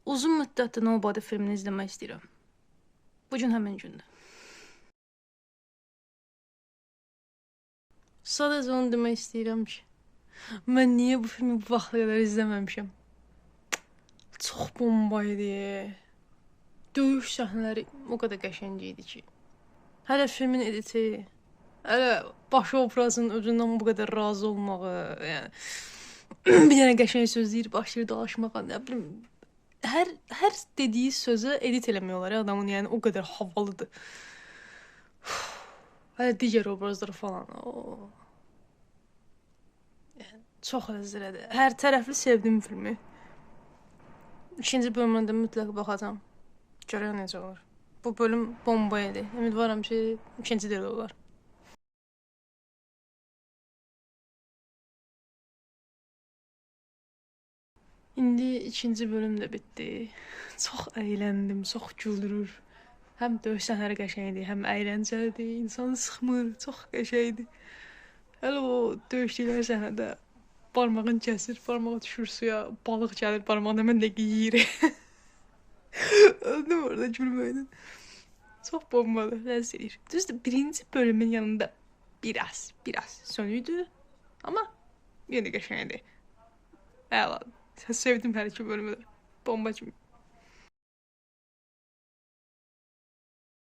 Uzun müddətdir Nobody filmini izləmək istəyirəm. Bu gün həmin gündür. Sadəcə onu demək istəyirəm ki, mən niyə bu filmi bu vaxta qədər izləməmişəm? Çox bomba idi. Döyüş səhnələri o qədər qəşəng idi ki. Hələ filmin editi, hələ baş obrazın özündən bu qədər razı olmağı, yəni bir dənə qəşəng söz deyir, başlayır dalaşmağa, nə bilim. Hər dediyi sözə edit eləmək olar adamın, yəni o qədər havalıdır. Hələ digər obrazlar falan. Yəni, çox ləzzətlidir. Hər tərəfli sevdim filmi. İkinci bölümünə də mütləq baxacağam. Görək necə olur. Bu bölüm bomba idi. Ümidvaram ki, ikinci də elə olar. İndi ikinci bölüm də bitdi. Çox əyləndim, çox güldürür. Həm döyüş səhnələri qəşəng idi, həm əyləncəlidir, insanı sıxmır, çox qəşəng idi. Hələ o döyüşdükləri səhnədə barmağını kəsir, barmağı düşür suya, balıq gəlir, barmağını həmən dəqiqə yeyir. Öldüm orada gülməkdən. Çox bombadır, ləzzət edir. Düzdür, birinci bölümün yanında biraz sönüydü, amma yenə qəşəng idi. Əla. Sevdim hər iki bölümü də. Bomba kimi.